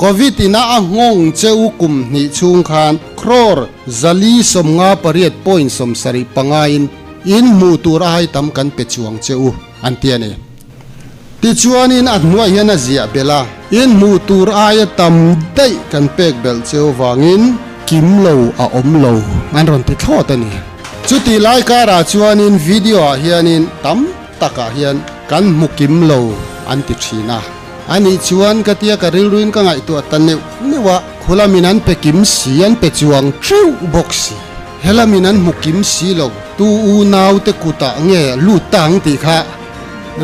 Covid ina a nghawng che u kum hnih chhung khan crore 458 point 75 in in hmuh tur a hai tam kan pe chuang che u, an ti a ni. Tichuanin a hnuai hian a ziah belh a, in hmuh tur aia tam daih kan pek belh cheu vangin kim lo a awm lo an rawn ti thlawt a ni. Chutih lai karah chuanin video ah hianin tam takah hian kan hmu kim lo an ti thin a. A nih chuan ka tia ka rilruin ka ngaihtuah ta neuh neuh a, khulamin an pe kim si an pe chuang theuh bawk si. Helamin an hmu kim si lo, tu unaute kutah nge lut ta ang tih kha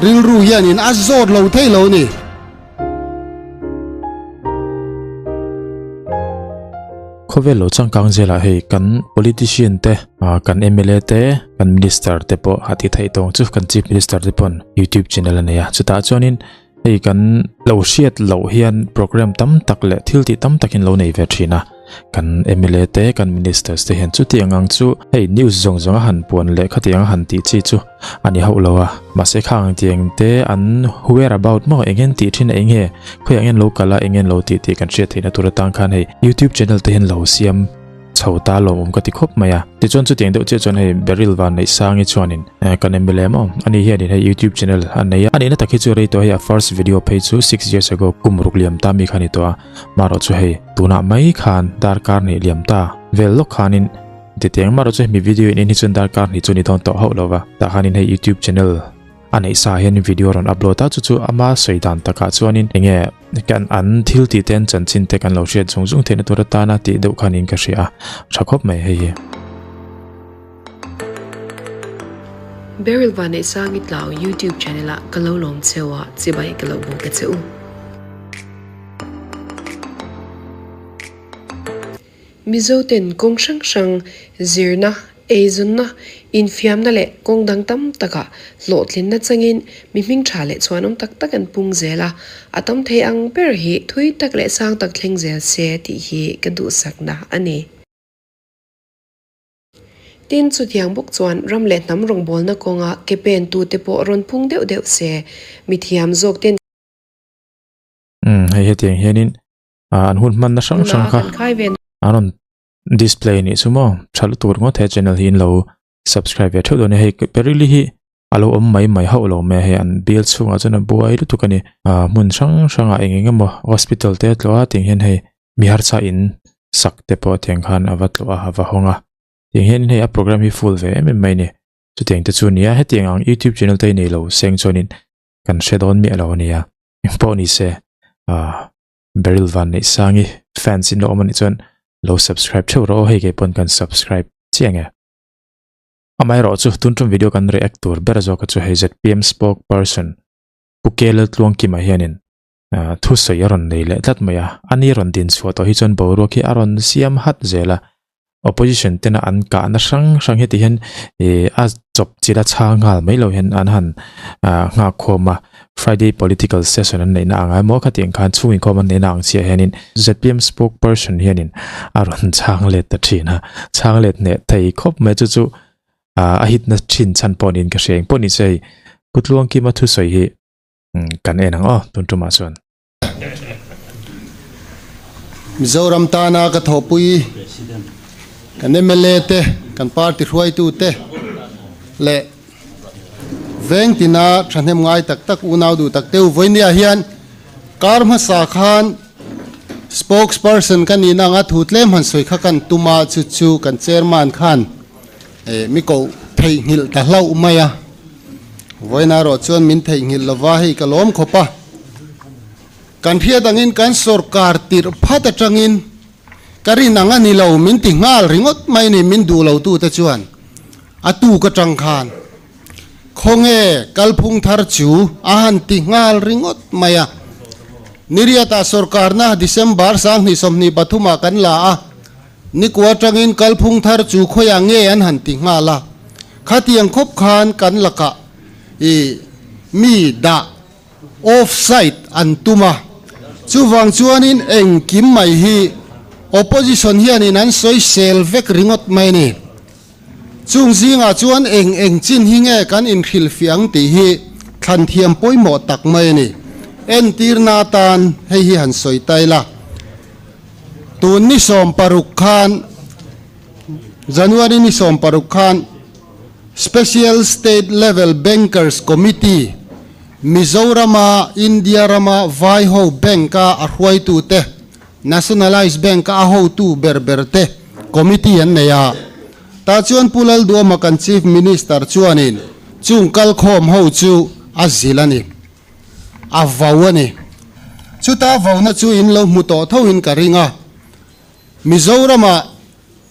rilru hianin a zawt lo thei lo ni. Khawvel lo changkang zelah hei kan politician te, kan mla te, kan minister te pawh a ti theih tawng chu kan chief minister te pawn youtube channel a nei a, chutah chuanin hei kan lo hriat loh hian program tam tak leh thil tih tam takin lo nei ve thin a. Kan mla te kan ministers te hian chutiang ang chu hei news zawng zawng a han puan leh khatiang a han tih chi chu a ni hauh lo a, mahse khang tiang te an where about maw eng en tih thin a eng nge khawiah nge an lo kal a eng nge an lo tih tih kan hriat theihna tur atang khan hei youtube channel te hian lo siam chho ta lawmawm ka ti khawp mai a, tichuan chutiang deuh chiah chuan hei Beryl Vanneihsangi chuanin kan mla maw ani hianin hei youtube channel a nei a, a nihna tak hi chu rei tawh hei a first video phei chu 6 years ago kum ruk liam ta mi kha a ni tawh a. Marawh chu hei, tunah mai khan darkar hnih liam ta vel lawk khanin titiang marawh chu hemi video in en hi chuan darkar hnih chu ni dawn tawh hauh lova, tah khanin hei youtube channel a neih sa hian video rawn upload a, chu chu ama sawi dan takah chuanin enge kan an thil tih te an chanchin te kan lo hriat zung zung theihna tur atana tih deuh khanin ka hria a, tha khawp mai hei hi. Beryl Vanneihsangi Tlau YouTube channel ah ka lo lawm cheu a, chibai ka lo buk a che u. Mizo ten kawng hrang hrang zirna, eizawnna, infiamna leh kawng dang tam takah hlawhtlinna changin mi hming tha leh chhuanawm tak tak an pung zel a, a tam thei ang ber hi thui tak leh sang tak thleng zel se tih hi ka duhsakna a ni. Tin, chutiang bawk chuan ram leh hnam rawngbawlna kawnga ke pen tute pawh rawn pung deuh deuh se, mithiam zawk ten. Umm hei hetiang hianin ah an hun hmanna hrang hrang kha an rawn display anih chu maw tha lutuk ringawt he channel hi in lo subscribe ve theuh dawn a ni hei Perili hi a lo awm mai mai hauh lo mai a hei an bial chhungah chuan a buai lutuk a ni ah hmun hrang hrangah eng eng emaw hospital te a tlawh a tiang hian hei mi harsa in sak te pawh tiang khan a va tlawh a a va hawng a tiang hianin hei a program hi full ve em em mai a ni chutiang te chu a ni a hetiang ang youtube channel te hi nei lo seng chuanin kan hre dawn miah lo a nia engpawh ni se ah Beryl Vanneihsangi fans in lo awm anih chuan lo subscribe theuh rawh aw hei kei pawn kan subscribe chiang e. Amaherawh chu tun tum video kan react tur ber zawk a chu hei ZPM spokesperson Pu K Laltluangkima hianin ah thusawi a rawn nei leh tlat mai a, ani rawn din chhuah tawh hi chuan boruak hi a rawn siam hat zel a, opposition tena an kahna hrang hrang heti hian ih a chawp chilh a chhang nghal mai lo hian an han ah nghak khawm a Friday political session an neihna ang emaw khatiang khan chhung inkhawm an neihna ang chiah hianin zpm spokesperson hianin a rawn chhang let ta thin a chhang let hneh thei khawp mai chu chu ah a hitna thin chhan pawh niin ka hria engpawh ni se hei Putluangkima thusawi hi kan en ang aw tun tumah chuan. Mizoram tana ka thawhpui kan mla te, kan party hruaitu te leh veng tina thahnem ngai tak tak unau duh tak teu vawinia hian kar hmasa khan spokesperson ka nihna anga thu tlem han sawi kha kan tum a, chu chu kan chairman khan mi koh theihnghilh ta hlauh mai a, vawiin erawh chuan min theihnghilh lova hei ka lawm khawp a. Kan hriat angin kan sorkar tirh phat atangin ka rin ang a ni lo min ti nghal ringawt mai ni min duh lo tute chuan a tuk atang khan khawnge kalphung thar chu a han ti nghal ringawt mai a. Niriatah sorkarna December 2023 ah kan la a. Nikua atangin kalphung thar chu khawiah nge an han ti nghal a, khatiang khawp khan kan lakah i mi dah off side an tum a, chuvang chuanin engkim mai hi opposition hianin an sawisel vek ringawt mai a ni. Chung zingah chuan eng eng chin hi nge kan inhrilhfiah ang tih hi thlan thiam pawimawh tak mai a ni. Entirna atan hei hi han sawi ta ila. Tun ni 16 khan January ni 16 khan Special State Level Bankers Committee Mizorama India rama vai ho bank a a hruaitute Nationalised Bank a a hotu ber ber te committee an nei a. Tah chuan Pu Lalduama kan Chief Minister chuanin chung kalkhawm ho chu a zilh a ni. A vo a ni. Chuta vona chu in lo hmu tawh thoin ka ring a. Mizoramah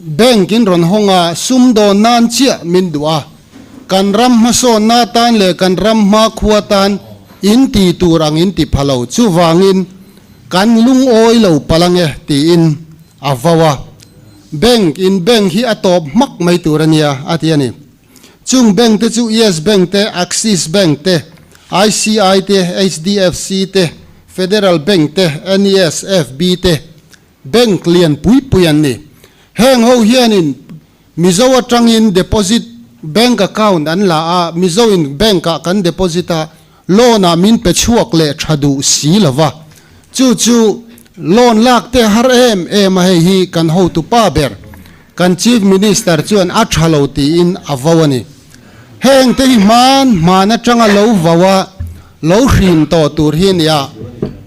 bank in rawn hawng a, sumdawn nan chiah min duh a. Kan ram hmasawnna atan leh kan ram hmakhua tan in ti tur ang in ti pha lo. Chuvangin kan lungawi lo palh ange tiin a vo a. Bank in bank hi a tawp hmak mai tur a nia a ti a ni. Chung bank te chu Yes Bank te, Axis Bank te, ICI te, HDFC te, Federal Bank te, NES, FB te, Bank lian pui pui an ni. Heng ho hianin Mizo atangin deposit bank account an la a, Mizo in bank ah kan deposit a, loan ah min pe chhuak leh tha duh si lo va. Chu chu loan lak te har em em a hei hi kan hotu pa ber kan Chief Minister chuan a tha lo tiin a vo a ni. Heng te hi hman hman atanga lo vo a, lo hrin tawh tur hi a ni a.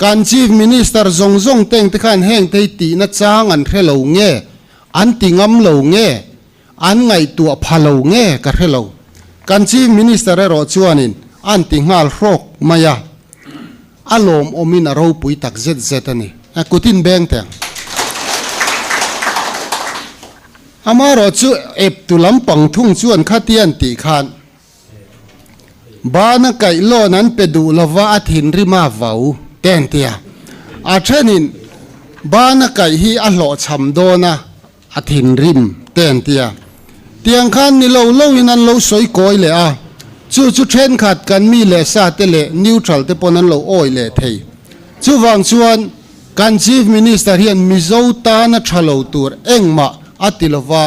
Kan Chief Minister zawng zawng teng te khan heng te hi tihna chang an hre lo nge, an ti ngam lo nge, an ngaihtuah pha lo nge ka hre lo. Kan Chief Minister erawh chuanin an ti nghal hrawk mai a. A lawmawmin a ropui tak zet zet a ni. A kutin beng teh ang. Amaherawh chu eptu lampang thung chuan khatian tih khan bana kaih lawn an pe duh lova a thinrima vau te an ti a. A thenin bana kaih hi a hlawhchham dawn a, a thinrim te an ti a. Tiang khan ni lo loin an lo sawi kawi leh a, chu chu thenkhat kan mi leh sa te leh neutral te pawn an lo awi leh thei. Chuvang chuan kan Chief Minister hian Mizo tana tha lo tur engmah a ti lova,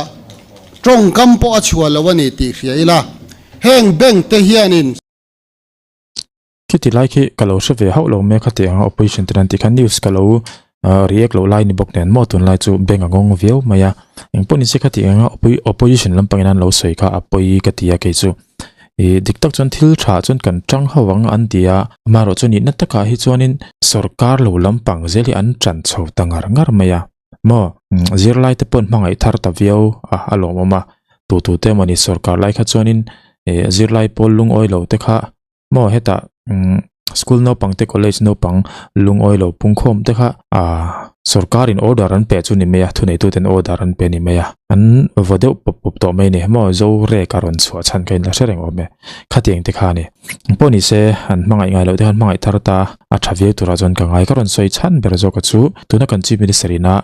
tawngkam pawh a chhuah lo a ni tih hria ila, heng bank te hianin. Khiti lai khi ka lo hre ve hauh lo mai a khati anga opposition te an tih khan news ka lo react loh lai ni bawk nen maw tunlai chu bank a ngawng viau mai a engpawh ni se khati anga opposition lampang in an lo sawi kha a pawi ka ti a kei chu ih dik tak chuan thil tha chuan kan tang ho ang an ti a amaherawh chu nihna takah hi chuanin sorkar lo lampang zel hi an tan chho ta ngar ngar mai a maw zirlai te pawh hmangaih thar ta viau a a lawmawm a tu tu te emawni sorkar lai kha chuanin ih zirlai pawl lungawi lo te kha. Maw hetah umm school naupang te college naupang lungawi lo pungkhawm te kha ah sorkar in order an pe chu ni mai a thuneitu ten order an pe ni mai a an vaw deuh pawp pawp tawh mai a ni maw zo rek a rawn chhuah chhan kha in la hre reng awm e khatiang te kha a ni pawh ni se an hmangaih ngai loh te khan hmangaih thar ta a tha viau turah chuan ka ngai ka rawn sawi chhan ber zawk a chu tuna kan chief minister ina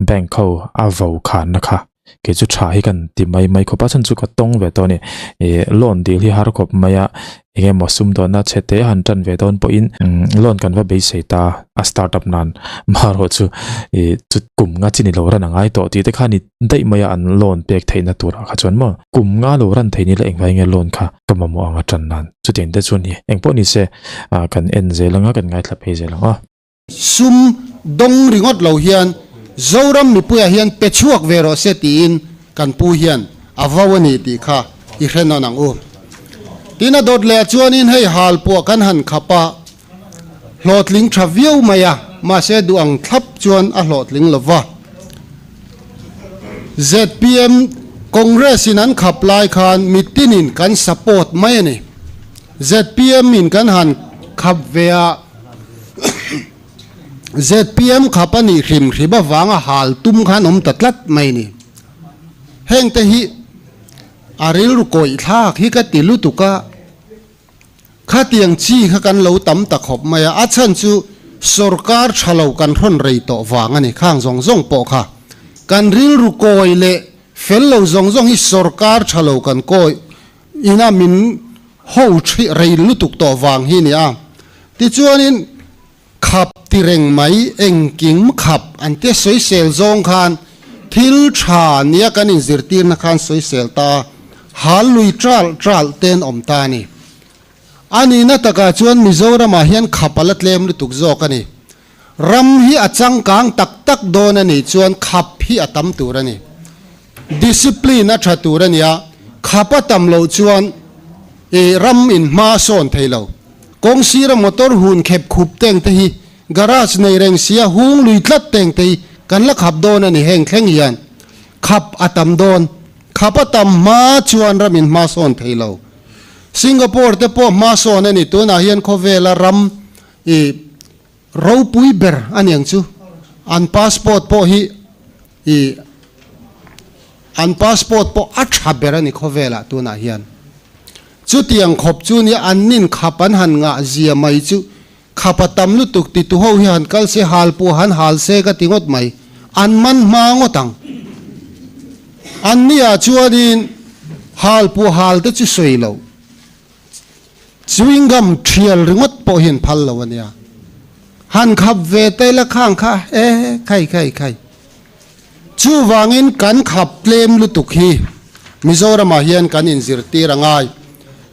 bank ho a vo khanna kha kei chu tha hi kan ti mai mai khawp a chhan chu ka tawng ve tawh a ni ih loan dil hi har khawp mai a eng emaw sum dawnna chhe te han tan ve dawn pawhin loan kan va beisei ta a start up nan marawh chu ih chu kum nga chi ni lo ran a ngai tawh tih te kha ni daih mai a an loan pek theihna turah kha chuan maw kum nga lo ran thei ni la engvai nge loan kha ka mamawh ang a tan nan chutiang te chu a ni engpawh ni se ah kan en zel ang a kan ngaithla phei zel ang aw. Sum dawng ringawt lo hian Zoram mipuiah hian pe chhuak ve rawh se tiin kan pu hian a vo a ni tih kha i hre nawn ang u. Tin a dawt leh chuanin hei halpuah kan han khap a, hlawhtling tha viau mai a, mahse duh ang thlap chuan a hlawhtling lo va. Zpm Congress in an khap lai khan mitinin kan support mai a ni. Zpm in kan han khap ve a. Zpm khap a nih hrim hrim avanga hal tum khan awm ta tlat mai ni. Heng te hi a rilru kawih thlak hi ka ti lutuk a, khatiang chi kha kan lo tam ta khawp mai a, a chhan chu sorkar tha lo kan hrawn rei tawh vang a ni, khang zawng zawng pawh kha kan rilru kawi leh fel lo zawng zawng hi sorkar tha lo kan kawi ina min ho thi rei lutuk tawh vang hi ni a. Tichuanin khap ti reng mai engkim khap an tia sawisel zawng khan thil tha nia kan inzirtirna khan sawisel ta a, hal lui ṭalh ṭalh ten awm ta a ni. A nihna takah chuan Mizoramah hian khap a la tlem lutuk zawk a ni. Ram hi a changkang tak tak dawn a nih chuan khap hi a tam tur a ni. Discipline a tha tur a nia, khap a tam loh chuan i ram in hma a sawn thei lo. Kawng sira motor hun khep khup teng te hi garage nei reng sia hung lui tlat teng te hi kan la khap dawn a ni heng thleng hian khap a tam dawn. Khap a tam hma chuan ram in hma sawn thei lo. Singapore te pawh hma sawn a ni tunah hian khawvela ram i Ropui ber a niang chu an passport pawh hi i an passport pawh a tha ber a ni khawvelah tunah hian. Chutiang khawp chu nia an nin khap an han ngah zia mai chu khap a tam lutuk ti tu ho hi han kal se hal pawh han hal se ka ti ngawt mai an man hma ngawt ang. An nia chuanin hal pawh hal te chu sawi loh. Chewing gum thial ringawt pawh hian phal lo a nia. Han khap ve ta ila khang kha e khai khai khai. Chuvangin kan khap tlem lutuk hi Mizoramah hian kan inzirtir a ngai.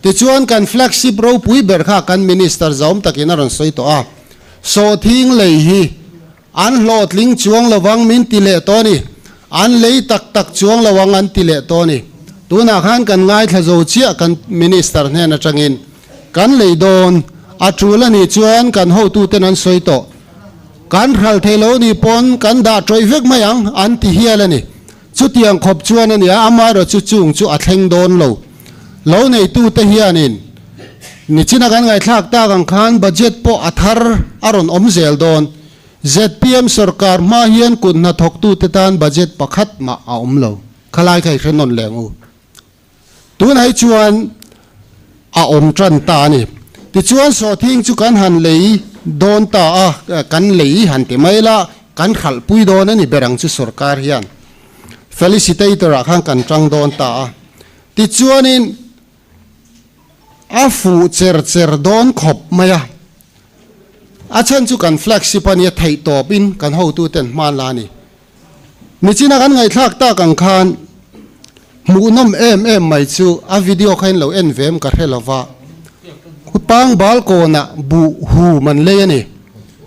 Tichuan kan flagship ropui ber kha kan Minister zawm takin a rawn sawi tawh a. Sawhthing lei hi an hlawhtling chuang lovang min ti leh tawh a ni. An lei tak tak chuang lo ang an ti leh tawh a ni. Tunah khan kan ngaithla zo chiah kan Minister hnen atangin kan lei dawn a tul a nih chuan kan hotuten an sawi tawh. Kan hral thei lo nih pawn kan dah tawih vek mai ang an ti hial a ni. Chutiang khawp chuan a nia, amaherawhchu chung chu a thleng dawn lo. Lo neitute hianin nichina kan ngaihthlak tak ang khan budget pawh a thar a rawn awm zel dawn. Zpm sorkar hma hian kut hnathawktute tan budget pakhat mah a awm lo. Khalai kha i hre nawn leh ang u. Tunah hi chuan a awm tan ta a ni. Tichuan sawhthing chu kan han lei dawn ta a, kan lei han ti mai la, kan hralhpui dawn a ni ber ang chu sorkar hian. Felicitator ah khan kan tang dawn ta a. Tichuanin a fuh cher cher dawn khawp mai a. A chhan chu kan flagship a nia theihtawpin kan hotuten hman la a ni. Nichina kan ngaihthlak tak ang khan hmuhnawm em em mai chu a video kha in lo en ve em ka hre lova, pang bal kawnah buh hu man lei a ni.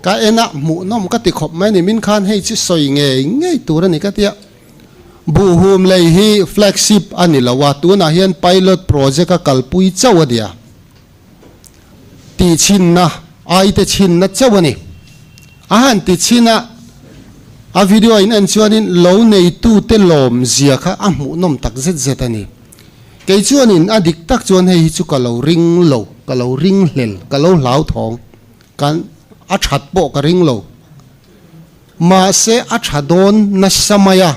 Ka en a, hmuhnawm ka ti khawp mai a ni, min khan hei chu sawi ngei ngei tur a ni ka tia. Buh hum lei hi flagship a ni lo a, tunah hian pilot project a kalpui chauh a nia. Tihchhinna, aite chhinna chauh a ni. A han ti chhin a, a video in en chuanin lo neitute lawm zia kha a hmuhnawm tak zet zet a ni. Kei chuanin a dik tak chuan hei hi chu ka lo ring lo, ka lo ring hlel, ka lo hlauthawng, kan a that pawh ka ring lo. Mahse a tha dawn nasa mai a,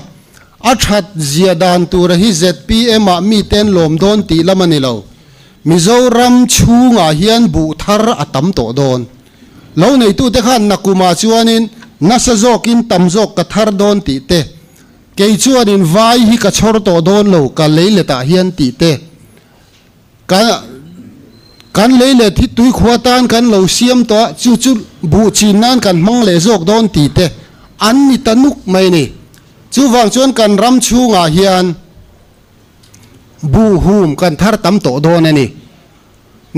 a that zia dan tura hi zpm ah miten lawm dawn tih lam a ni lo. Mizoram chhungah hian buh thar a tam tawh dawn. Lo neitute khan nakumah chuanin nasa zawkin tam zawk ka thar dawn tih te, kei chuanin vai hi ka chhawr tawh dawn lo ka leiletah hian tih te, ka kan leilet hi tuikhua tan kan lo siam tawh a, chu chu buh chin nan kan hmang leh zawk dawn tih te an ni ta nuk mai a ni. Chuvang chuan kan ram chhungah hian buh hum kan thar tam tawh dawn a ni.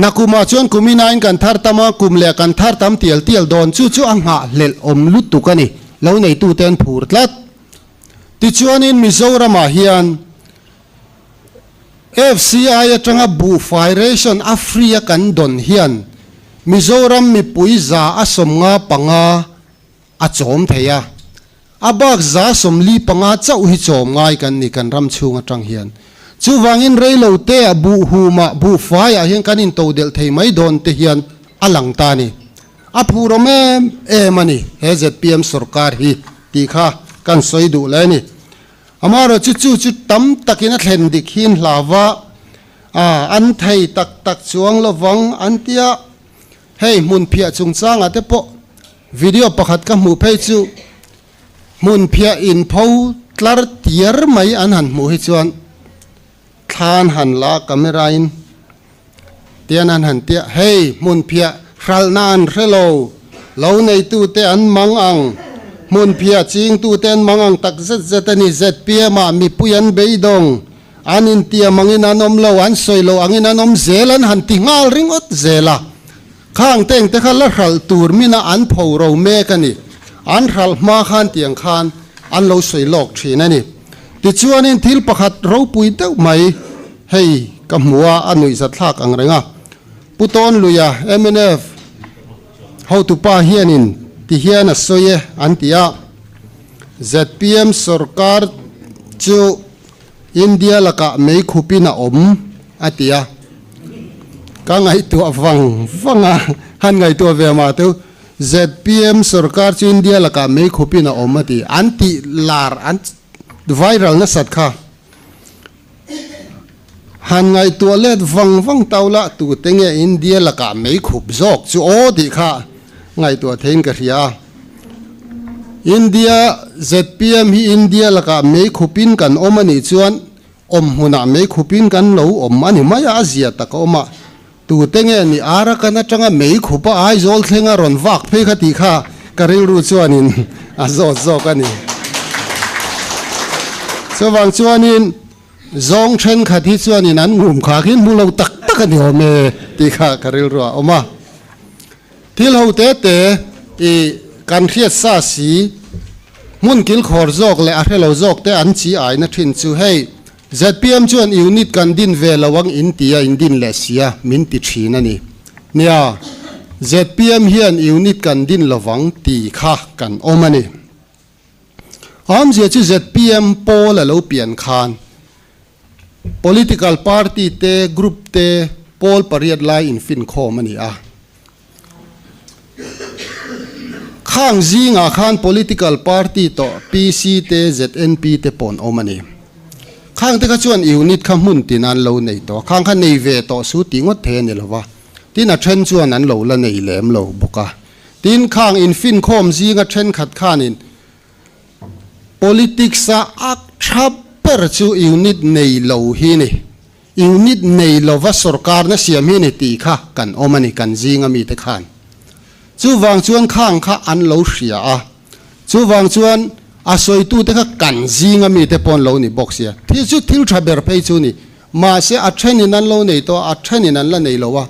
Nakumah chuan kum inain kan thar tam a, kum leh kan thar tam tial tial dawn. Chu chu a nghahhlelh awm lutuk a ni, lo neitute an phur tlat. Tichuanin Mizoramah hian FCI atanga buhfai ration a free a kan dawn hian Mizoram mipui 155 a chawm thei a, a bak 45 chauh hi chawm ngai kan ni kan ram chhung atang hian. Chuvangin reilo te ah buh hum ah buh fai ah hian kan into delh thei mai dawn te hian a lang ta a ni. A phurawm em em a ni he zpm sorkar hi tih kha kan sawi duh leh a ni. Amaherawhchu chu chu tam takin a thlen dik hin hlauva an thei tak tak chuang lovang an tia. Hei hmun phiah chungchangah te pawh video pakhat ka hmuh phei chu hmun phiah inpho tlar tiar mai an han hmuh hi chuan thlan han la camera in tian an han tia hei hmun phiah hralhna an hre lo, lo neitu te an mang ang, hmun phiah chingtu te an mang ang tak zet zet a ni zpm ah mipui an beidawng. An intiam angin an awm lo, an sawi lo angin an awm zel an han ti nghal ringawt zel a. Khang teng te kha la hralh tur mina an pho ro mek a ni. An hralh hma khan tiang khan an lo sawi lawk thin a ni. Tichuanin thil pakhat ropui deuh mai hei ka hmu a, a nuihzatthlak ang reng a. Pu Tawnluia, mnf hotupa hianin ti hian a sawi e an ti a, zpm sorkar chu India lakah mei khupin a awm a ti a, ka ngaihtuah vang vang a, han ngaihtuah ve mah teu, zpm sorkar chu India lakah mei khupin a awm a ti, an tih lar an viral nasat kha. Han ngaihtuah let vang vang tau lah tute nge India lakah mei khup zawk chu aw tih kha ngaihtuah theiin ka hria a. India zpm hi India lakah mei khupin kan awm a nih chuan awm hmunah mei khupin kan lo awm a ni mai a, a zia tak a awm a. Tute nge ni Arakan atanga mei khupa Aizawl thlenga rawn vak phei kha tih kha ka rilru chuanin a zawt zawk a ni. Chuvang chuanin zawng thenkhat hi chuanin an ngum kha khi hmu lo tak tak a ni awm e tih kha ka rilru a awm a. Thil ho te te i kan hriat sa si, hmun kilkhawr zawk leh a hrelo zawk te an chi aina thin chu hei zpm chuan unit kan din ve lo ang in ti a in din leh sia min ti thin a ni. Nia, zpm hian unit kan din lovang ti kha kan awm a ni. Awmzia chu zpm pawl a lo pian khan Political party te, group te pawl pariat lai infinkhawm a ni a. Khang zingah khan political party tawh PC te, ZNP te pawh an awm a ni. Khang te kha chuan unit kha hmun tin an lo nei tawh a, khang kha nei ve tawh su tih ngawt thei a ni lo va, tin a then chuan an lo la nei lem lo bawk a. Tin khang infinkhawm zinga thenkhat khanin Politics a ak tha ber chu unit nei lo hi ni. Unit nei lova sorkarna siam hi ni tih kha kan awm a ni, kan zinga mite khan. Chuvang chuan khang kha an lo hria a, chuvang chuan a sawitute kha kan zinga mite pawh an lo ni bawk sia. Thil chu thil tha ber phei chu ni. Mahse a thenin an lo nei tawh a, a thenin an la nei lo a.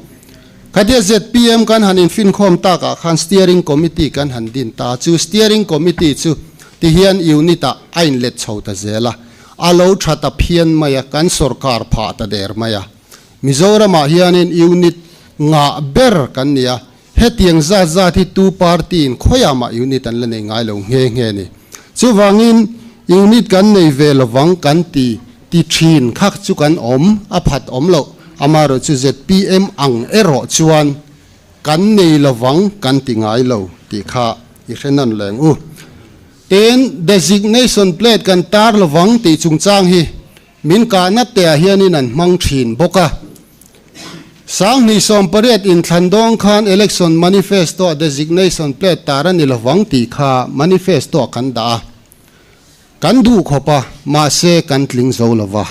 Khatia zpm kan han infinkhawm takah khan Steering Committee kan han din ta a, chu Steering Committee chu tihian unit ah a inlet chho ta zel a, a lo tha ta phian mai a, kan sorkar phah ta der mai a. Mizoramah hianin unit ngah ber kan ni a, hetiang zat zat hi tu party in khawiah mah unit an la nei ngai lo nghe nghe ni. Chuvangin unit kan nei ve lovang kan ti ti thin kha chu kan awm a phat awm loh, amaherawh chu zpm ang erawh chuan kan nei lovang kan ti ngai lo tih kha i hre nawn leng u. Tin, designation plate kan tar lovang tih chungchang hi Min kahna teah hianin an hmang thin bawk a. 2018 inthlan dawng khan Election Manifesto-ah designation plate tar a ni lovang tih kha manifesto-ah kan dah a. Kan duh khawp a, mahse kan tling zo lo va.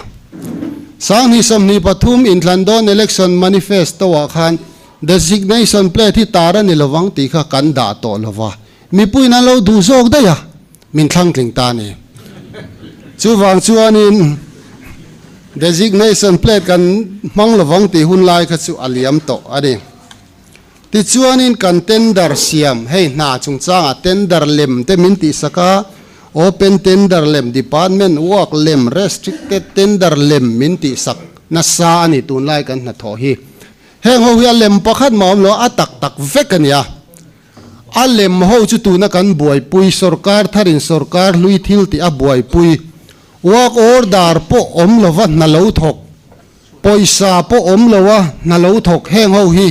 2023 inthlan dawn Election Manifesto-ah khan designation plate hi tar a ni lovang tih kha kan dah tawh lo va. Mipuiin an lo duh zawk daih a. Min thlangtling ta a ni. Chuvang chuanin designation plate kan hmang lovang tih hun lai kha chu a liam tawh a ni. Tichuanin kan tender siam, hei hna chungchangah tender lem te min tihsak a, open tender lem, department work lem, restricted tender lem min tihsak nasa a ni tunlai kan hnathawh hi. Heng ho hi a lem pakhat mah awm lo, a tak tak vek a nia. A lem ho chu tuna kan buaipui sorkar tharin sorkar hlui thil tih a buaipui. Work order pawh awm lova hna lo thawk, pawisa pawh awm loa hna lo thawk heng ho hi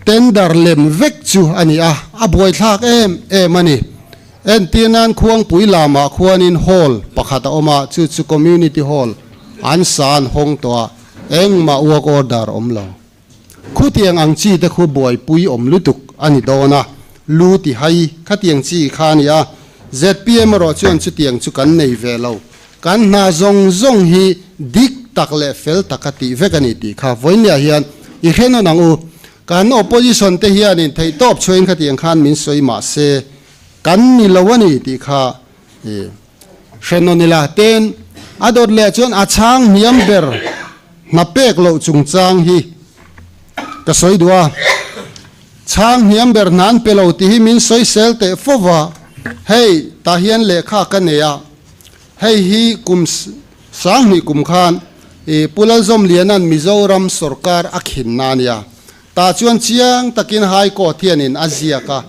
tender lem vek chu a ni a, a buaithlak em em a ni. Entir nan Khuangpui lamah khuanin hall pakhat a awm a, chu chu community hall an sa an hawng tawh a, engmah work order awm lo. Khutiang ang chi te khu buaipui awm lutuk a ni dawn a, lu ti hai khatiang chi kha a ni a, zpm erawh chuan chutiang chu kan nei ve lo. Kan hna zawng zawng hi dik tak leh fel taka tih vek a ni tih kha vawinia hian i hre nawn ang u. Kan opposition te hianin theihtawp chhuain khatiang khan min sawi mah se kan ni lo a ni tih kha i hre nawn ila. Tin, a dawt leh chuan a chhang hniam ber. Hna pek loh chungchang hi ka sawi duh a, chhang hniam ber hna an pe lo tih hi min sawisel teh fo va. Hei tah hian lehkha ka nei a, hei hi kum 2000 kum khan i Pu Lalzawmliana'n Mizoram sorkar a khinna a nia. Tah chuan chiang takin High Court hianin a ziak a,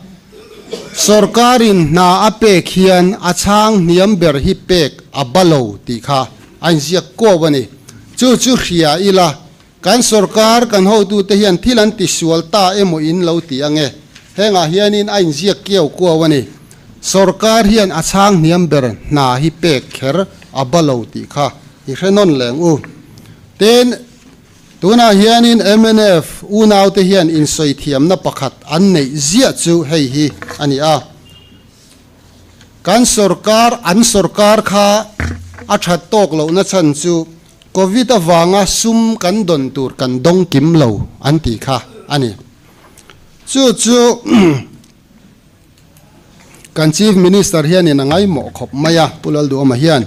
sorkarin hna a pek hian a chhang hniam ber hi pek a ba lo tih kha a inziak kuau a ni. Chu chu hria ila, kan sorkar kan hotute hian thil an tisual ta emaw in lo ti ange. Hengah hianin a inziak kiau kuau a ni. Sorkar hian a chhang hniam ber hna hi pek kher a ba lo tih kha i hre nawn leng u. Tin. Tunah hianin mnf unaute hian insawithiamna pakhat an neih ziah chu hei hi a ni a, kan sorkar an sorkar kha a that tawk lohna chhan chu Covid avanga sum kan dawn tur kan dawng kim lo an tih kha a ni. Chu chu kan Chief Minister hianin a ngaimawh khawp mai a, Pu Lalduhawma hian.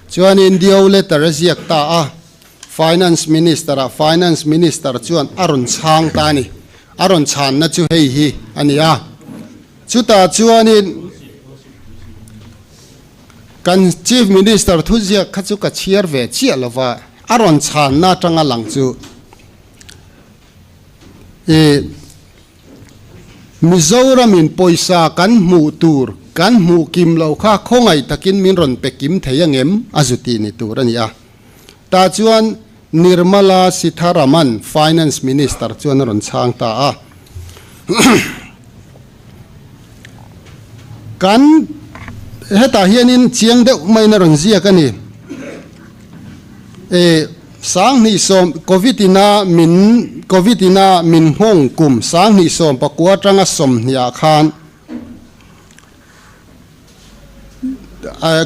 Chuanin Dio letter a ziak ta a. Finance Minister ah Finance Minister chuan a rawn chhang ta a ni. A rawn chhanna chu hei hi a ni a. Chutah chuanin kan Chief Minister thuziak kha chu ka chhiar ve chiah lo va, a rawn chhanna atanga lang chu i Mizoramin pawisa kan hmuh tur kan hmuh kim loh kha khawngaih takin min rawn pe kim thei angem a zu tih ni tur a ni a. Tah chuan Nirmala Sitharaman, Finance Minister chuan a rawn chhang ta a. Kan hetah hianin chiang deuh maiin a rawn ziak a ni. E 2010 Covid ina min Covid ina min nghawng kum 2019 atanga 20 ah khan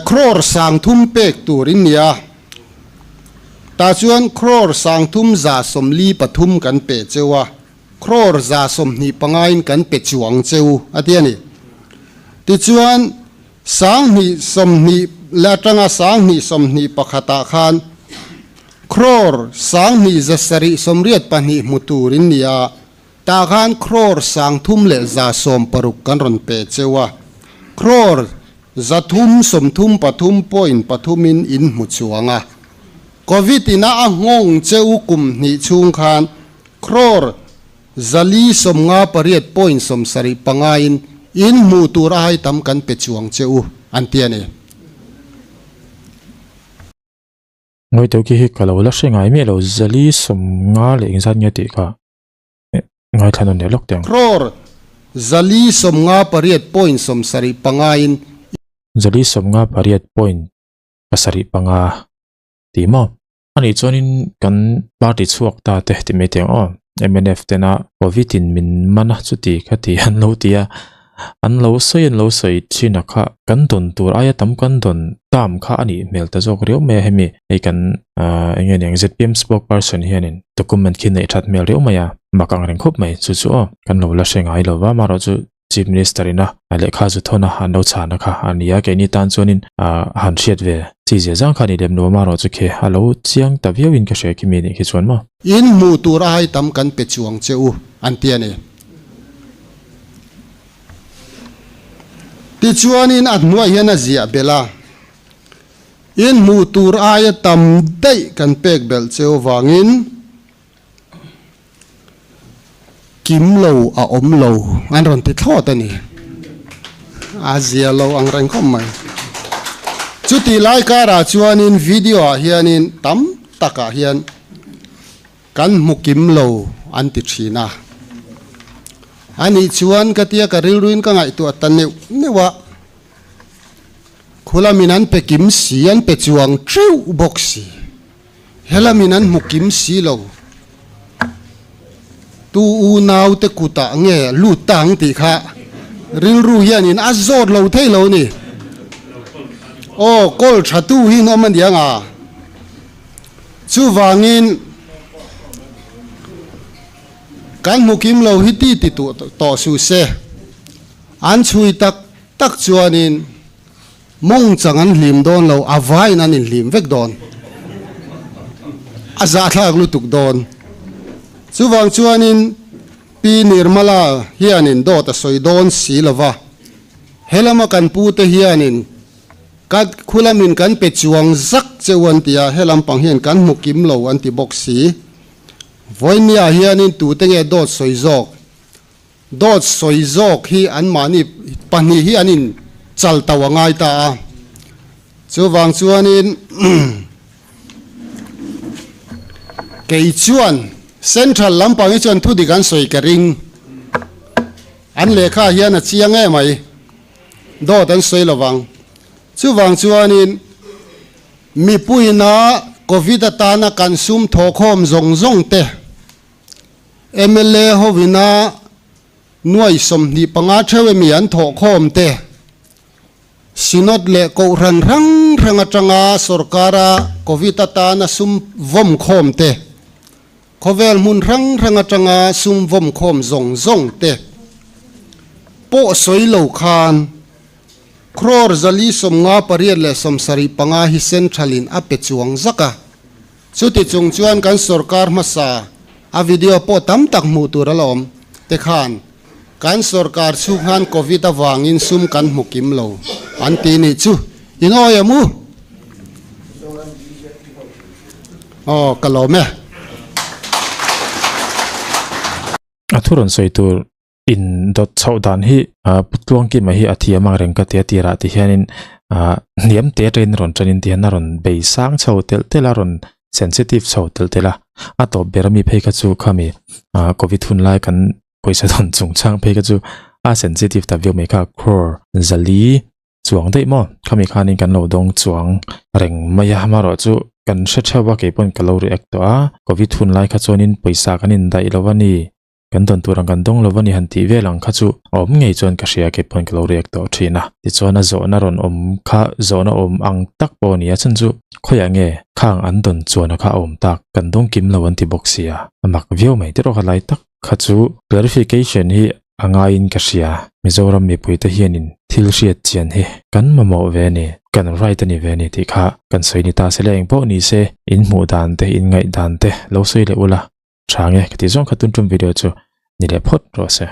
Crore 3000 pek tur in nia. Tah chuan crore 3343 kan pe cheu a, crore 125 in kan pe chuang cheu a ti a ni. Tichuan 2020 leh atanga 2021 ah khan crore 2782 hmu tur in nia. Tah khan crore 3160 kan rawn pe cheu a, crore 333 point pathum in in hmu chuang a. Covid ina a nghawng cheu kum hnih chhung khan crore 458 point 75 in in hmuh tur a hai tam kan pe chuang cheu an ti a ni. Ngawi khi hi ka lo la hre ngai miah lo, 450 leh engzat nge tih kha. Ngaithla nawn leh lawk teh ang. Crore 458 point 75 in. 458 point 75 tih maw? Anih chuanin kan party chhuak ta te ti mai teh ang aw. Mnf tena Covid in min man a chuti kha ti an lo ti a. An lo sawi an lo sawi thin a kha kan dawn tur aia tam kan dawn term kha a nih hmel ta zawk riau mai a hemi hei kan eng nge niang zpm spokesperson hianin document khi neih that hmel riau mai a mak ang reng khawp mai chu chu aw kan lo la hre ngai lo va amaherawh chu chief minister ina lehkha zu thawn a an lo chhan a kha a ni a keini tan chuanin han hriat ve chi zia zang kha a ni lem lo amaherawh chu khi a lo chiang ta viau in ka hria khi mi nih khi chuan maw. In hmuh tur a hai tam kan pe chuang che u an ti a ni. Tichuanin a hnuai hian a ziah belh a, In hmuh tur aia tam daih kan pek belh cheu vangin kim lo a awm lo an rawn ti thlawt a ni. A zia lo ang reng khawp mai. Chutih lai karah chuanin video ah hianin tam takah hian Kan hmu kim lo an ti thin a. Anih chuan ka tia ka rilruin ka ngaihtuah ta neuh neuh a. Khulamin an pe kim si, an pe chuang teuh bawk si. Helamin an hmu kim si lo. Tu unau te kutah nge lut ta ang tih kha rilru hianin a zawt lo thei lo ni. Aw, kawl tha tu hi an awm a niang a. Chuvangin, kan hmu kim lo hi ti ti tawh suh se. An chhui tak tak chuanin mawng chang an hlim dawn lo, a vaiin an inhlim vek dawn. A zahthlak lutuk dawn. Chuvang chuanin Pi Nirmala hianin dawt a sawi dawn si lo va. Helama kan pute hianin ka khulamin kan pe chuang zak cheu an ti a, helam pang hian kan hmu kim lo an ti bawk si. Vawinia hianin tute nge dawt sawi zawk? Dawt sawi zawk hi anmahni pahnih hi an in chal tauh a ngai ta a. Chuvang chuanin kei chuan Central lampang hi chuan thudik an sawi ka ring. An lehkha hian a chiang em mai. Dawt an sawi lovang. Chuvang chuanin mipuina Covid atana kan sum thawhkhawm zawng zawng te, Mla hovina nuai 25 theuh emi an thawhkhawm te, Synod leh Kohhran hrang hrang atanga sorkara Covid atana sum vawm khawm te, khawvel hmun hrang hrang atanga sum vawm khawm zawng zawng te pawh sawi lo khan crore 458 75 hi Central-in a pe chuang zak a. Chuti chung chuan kan sorkar hmasa a video pawh tam tak hmuh tur a la awm te khan kan sorkar chhung khan Covid avangin sum kan hmu kim lo an ti nih chu in awi em u? Aw ka lawm e. A thu rawn sawi tur in dawt chhoh dan hi Pu Tluangkima hi a thiam ang reng ka ti a tirah ti hianin ah hniam te atangin rawn tanin ti hian a rawn bei sang chho telh telh a rawn sensitive chho telh telh a a tawp ber ami phei kha chu khami ah covid hun lai kan pawisa dawn chung chang phei kha chu a sensitive ta viau mai kha crore 400 chuang daih maw khami khanin kan lo dawng chuang reng mai a amaherawhchu kan hre theuh a keipawn ka lo react tawh a covid hun lai kha chuanin pawisa kan indaih lo a ni. Kan dawn tur ang kan dawng lo a ni han tih vel ang kha chu a awm ngei chuan ka hria kei pawn ka lo react tawh thin a. Tichuan a zawhna rawn awm kha zawhna awm ang tak pawh a ni a chhan chu khawiah nge khang an dawn chuan a kha a awm tak kan dawng kim lo an ti bawk sia a mak viau mai tiraw kha lai tak kha chu clarification hi a ngaiin ka hria Mizoram mipuite hianin thil hriat chian hi kan mamawh ve a ni kan right a ni ve a ni tih kha kan sawi ni ta se le engpawh ni se in hmuh dan te in ngaih dan te lo sawi leh ula. Tha nge ka tih zawng kha tun tum video chu ni leh phawt rawh se.